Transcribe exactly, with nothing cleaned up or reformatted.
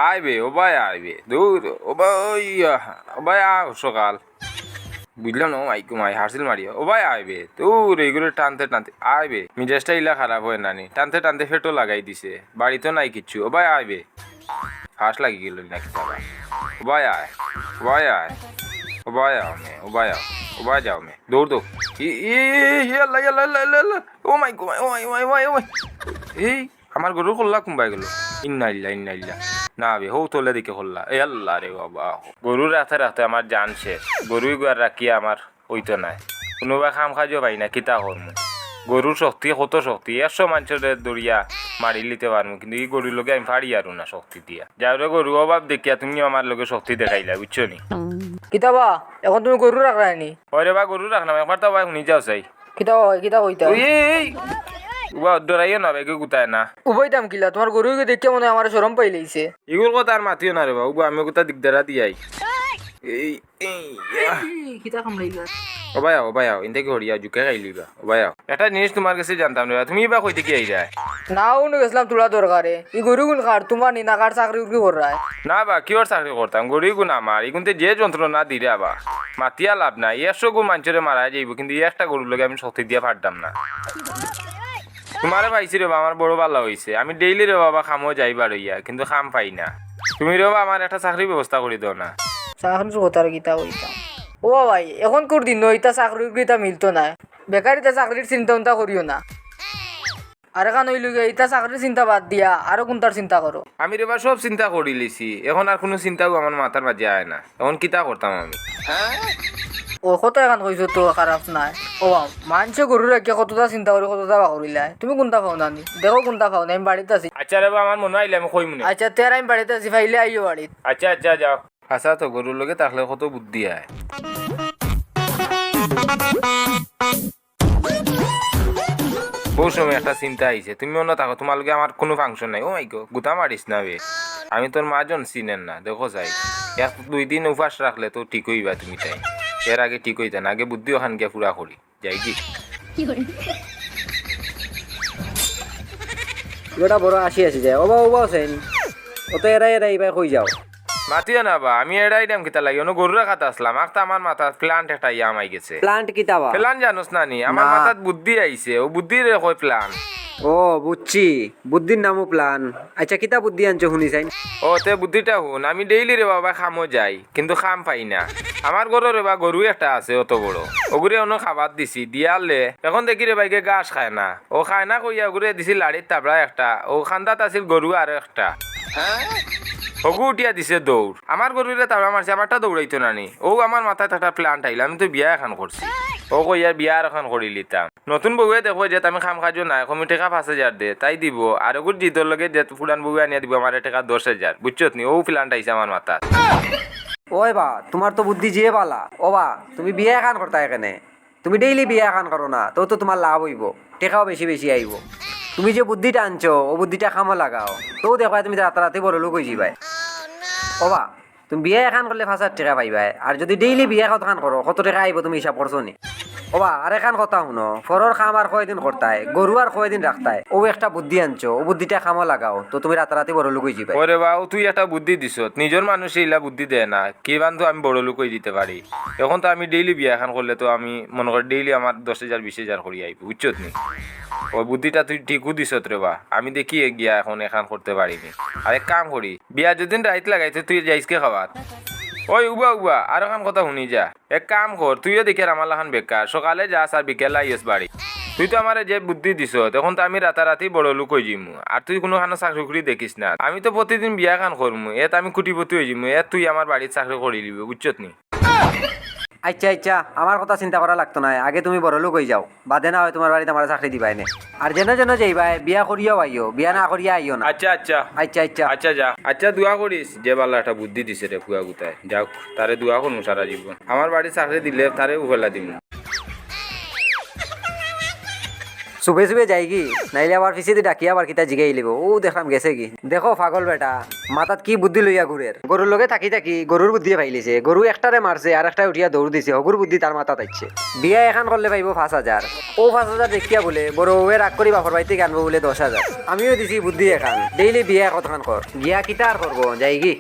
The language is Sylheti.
আয় বে, ও ভাই আয় বে, দূর, ও ভাই, আহ, ও ভাই আয় সকাল। বুঝলাম না, ও মাই গো মাই, হারসিল মারিয়া। ও ভাই আয় বে, দূর, এইগুলো টানতে টানতে, আয় বে। মিজাজটা ইলা খারাপ অয় না নি, টানতে টানতে ফেটো লাগাই দিছে, বাড়িত নাই কিচ্ছু। ও ভাই আয় বে, ফাঁস লাগি গেল নাকি বাবা? ও ভাই আয়, ও ভাই আয়, ও ভাই আও মে, ও ভাই আও, ও ভাই যাও মে, দৌড় দৌড়। ই, ই, ই, ই, আল্লাহ, আল্লাহ, আল্লাহ, আল্লাহ, আল্লাহ। ও মাই গো মাই, ও মাই, ও মাই, ও মাই, ও মাই। এই, আমার গরুর কল্লা কুম্বাই গেল। ইন্না ইল্লাহ, ইন্না ইল্লাহ। না বে, হৌ তলে দেখি কল্লা। এ আল্লাহ রে বাবা। গরু রাখতে রাখতে আমার জান শেষ। গরুই গুয়ার রাখিয়া আমার অইতো নায়। কুনুবা কাম কাজও পাই না, কিতা করমু? গরুর শক্তি, কত শক্তি, একশো মানষরে দৌড়িয়া মারি লিতে পারমু, কিন্তু ই গরুর লগে আমি পারি আরু না শক্তি দিয়া। যাও রে গরু, অভাব দেখিয়া তুমি আমার লগে শক্তি দেখাইলা, বুঝছো নি? কিতা বা, এখন তুমি গরু রাখরায় নি? ওরে বা, গরু রাখলাম, একবার তো ভাই হুনি যাও চাই। কিতা বা, কিতা কইতা? ওই, এই, এই। উবা, ডরাইও না, বেগে গুতায় না। উবাইতাম কিলা, তুমার গরু দেখিয়া মনে অয় আমার শরম পাইলাইছে। ইগুর কথা আর মাতিও না রে বা, উবা, আমি গুতা দিগদারা দিয়াই। এই, এই, আহ। এই, কিতা কামড়াইলা? ও ভাই আও, ও ভাই আও, ইনতে কি হরিয়া জুকে খাইলিবা, ও ভাই আও। একটা জিনিস তুমার গেছে জানতাম রে বা, তুমি ইবা কই থাকি আইরায়? না, অনো গেছলাম থুড়া দরকারে। ই গরু গুন কার, তুমার নি না কার, চাকরি উকরি কররায়? না বা, কিওর চাকরি করতাম? গরু গুন আমার, ইগুনতে যে যন্ত্রণা দিরা বা, মাতিয়া লাভ নাই। একশো গু মানষরে মারা যাইবো, কিন্তু ই একটা গরুর লগে আমি শক্তি দিয়া পারতাম না। তুমারে পাইছি রে বা, আমার বড় ভালা অইছে। আমি daily রে বাবা কামো যাই বারইয়া, কিন্তু কাম পাই না। তুমি রে বা আমার একটা চাকরির ব্যবস্থা করি দেও না। চাকরির কথা আর কিতা কইতাম। ও ভাই, এখনকুর দিনো ইতা চাকরির কিতা মিলতো নায়। বেকার ইতা চাকরির চিন্তা উন্তা করিও না। আর এখান অইল গিয়া, ইতা চাকরির চিন্তা বাদ দিয়া আরো কুনটার চিন্তা করো। আমি রে বা সব চিন্তা করিলিছি, এখন আর কুনু চিন্তাও আমার মাথার মাঝে আয় না। এখন কিতা করতাম আমি? ও কথা এখান কইছো তো খারাপ নায়। ও বাবা, মানষে গরু রাখিয়া কতটা চিন্তা করি, কতটা বা করিলায়। তুমি কুনটা পাও না নি? দেখো কুনটা পাও না, আমি বাড়িত আছি। আচ্ছা রে বা, আমার মনো আইলে আমি কইমু নে। আচ্ছা, তে আর আমি বাড়িত আছি, পাইলে আইও বাড়িত। আচ্ছা, আচ্ছা, যাও। আচ্ছা, তো গরুর লগে থাকলে কত বুদ্ধি আয়। বউ সময় একটা চিন্তা আইছে, তুমি অনো থাকো, তুমার লগে আমার কুনু function নাই। ও মাই গো, গুতা মারিস না বে, আমি তোর মাজন চিনের না, দেখো যাই, এক দুই দিন উপাস রাখলে তো ঠিক অইবা তুমি তাই, এর আগে ঠিক অইতা না, আগে বুদ্ধি অখান গিয়া পুরা করি, যাই কি? বেটা বড় আসি আসি যায়, ওবা ওবা হোসেন, ও তো এরাই এরাই ভাই কই যাও? মাতিও না বা, আমি এড়াইরাম কিতা লাগি? অনো গরু রাখাত আছলাম, আখতা আমার মাথাত plant একটা ইয়া হামাই গেছে। Plant কিতা বা? Plan জানোস না নি? আমার না। মাথাত বুদ্ধি আইছে, ও বুদ্ধিরে কয় plan। ও, বুঝছি, বুদ্ধির নামও plan। আচ্ছা, কিতা বুদ্ধি আনছো হুনি চাইন? ও, তে বুদ্ধিটা হুন, আমি daily রে বাবা কামো যাই, কিন্তু কাম পাই না। আমার ঘরো রে বা গরু একটা আছে অত বড়, ওগুরে অনো খাবার দিছি, দিয়ালে এখন দেখি রে বাইগে ঘাস খায় না, ও খায় না কইয়া ওগুরে দিছি লাড়ির তাবড়া একটা, ও কান্দাত আছিল গরু আরো একটা। হগু উঠিয়া দিছে দৌড়। আমার গরুরে তাড়া মারছে, আমারটা দৌড়াইতো না নি। ও আমার মাথাত একটা plan আইল, আমি তো বিয়া এখান করছি। ও কইয়া বিয়া আর এখান করি লিতাম। নতুন বউয়ে দেখবো যে আমি কাম কাজও নাই, কমি টেকা পাঁচ হাজার দে, তাই দিব। আর ওগুর জিদর লগে যে পুরান বউয়ে আনিয়া দিব আমার টেকা দশ হাজার, বুঝছত নি? ও plan আইছে আমার মাথাত। ওই বা, তুমার তো বুদ্ধি যে বালা। ও বা, তুমি বিয়া এখান করতা এখানে। তুমি daily বিয়া এখান করো না, তো তো তুমার লাভ অইবো, টেকাও বেশি বেশি আইবো। তুমি যে বুদ্ধিটা আনছো, ও বুদ্ধিটা কামো লাগাও, তো দেখবায় তুমি রাতারাতি বড়লোক অই যিবায়। ওবা, তুমি বিয়া এখান করলে পাঁচ হাজার টেকা পাইবায়, আর যুদি daily বিয়া কতখান করো, কত টেকা আইবো তুমি হিসাব করছো নি? ওবা, আর এখান কথা হুনো, পরর কাম আর কয়দিন করতায়, গরু আর কয়দিন রাখতায়, ও একটা বুদ্ধি আনছো, ও বুদ্ধিটা কামো লাগাও, তো তুমি রাতারাতি বড়লোক অই যিবায়। ওরে বা, ও তুই একটা বুদ্ধি দিছত, নিজর মানুষে ইলা বুদ্ধি দেয় না, কি বান্ধব আমি বড়লোক অই যিতে পারি। এখন তো আমি daily বিয়া এখান করলে তো আমি মনো করি daily আমার দশ হাজার বিশ হাজার করি আইবো, বুঝছত নি? ও বুদ্ধিটা তুই ঠিকউ দিছত রে বা, আমি দেখি এ গিয়া এখন এখান করতে পারি নি। আর এক কাম করি, বিয়া যুদি রাইত লাগাইতে তুই যাইস কে খাওয়াত। ওই উবা উবা, আর এখান কথা হুনি যা। এক কাম কর, তুইও দেখি আর আমার লাখান বেকার, সকালে যাস আর বিকেলে আইস বাড়ি। তুই তো আমারে যে বুদ্ধি দিছত, এখন তো আমি রাতারাতি বড়লোক অই যিমু। আর তুই কুনুখানো চাকরি উকরি দেখিস না। আমি তো প্রতিদিন বিয়া এখান করমু, এত আমি কোটিপতি অই যিমু, এত তুই আমার বাড়িত চাকরি করি লিবে, বুঝছত নি? আচ্ছা, আচ্ছা, আমার কথা চিন্তা করা লাগতো নায়, আগে তুমি বড়লোক অই যাও, বাদে না অয় তুমার বাড়িত আমারে চাকরি দিবায় নে। আর যেন যেন যাইবায়, বিয়া করিয়াউ আইও, বিয়া না করিয়া আইও না। আচ্ছা, আচ্ছা। আচ্ছা, আচ্ছা। আচ্ছা, যা। আচ্ছা, দোয়া করিস, যে বালা একটা বুদ্ধি দিছে রে ফুয়া গুতায়। যাউক, তারে দোয়া করমু সারা জীবন। আমার বাড়িত চাকরি দিলে তারে উফেলা দিমু। চুপে চুপে যাইগি, নাইলে আবার পিছেদি ডাকিয়া আবার কিতা জিগাইলিবো, অউ দেখরাম গেছেগি। দেখো পাগল বেটা, মাথাত কি বুদ্ধি লইয়া ঘুরের। গরুর লগে থাকি থাকি গরুর বুদ্ধিয়ে পাইলিছে। গরু একটারে মারছে, আর একটায় উঠিয়া দৌড় দিছে, হগুর বুদ্ধি তার মাথাত আইছে। বিয়া এখান করলে পাইবো পাঁচ হাজার। অউ পাঁচ হাজার দেখিয়া বুলে বড় বউয়ে রাগ করি বাপর বাড়ি থাকি আনবো বুলে দশ হাজার। আমিও দিছি বুদ্ধি এখান, ডেইলি বিয়ায় কতখান কর। গিয়া কিতা আর করবো, যাইগি।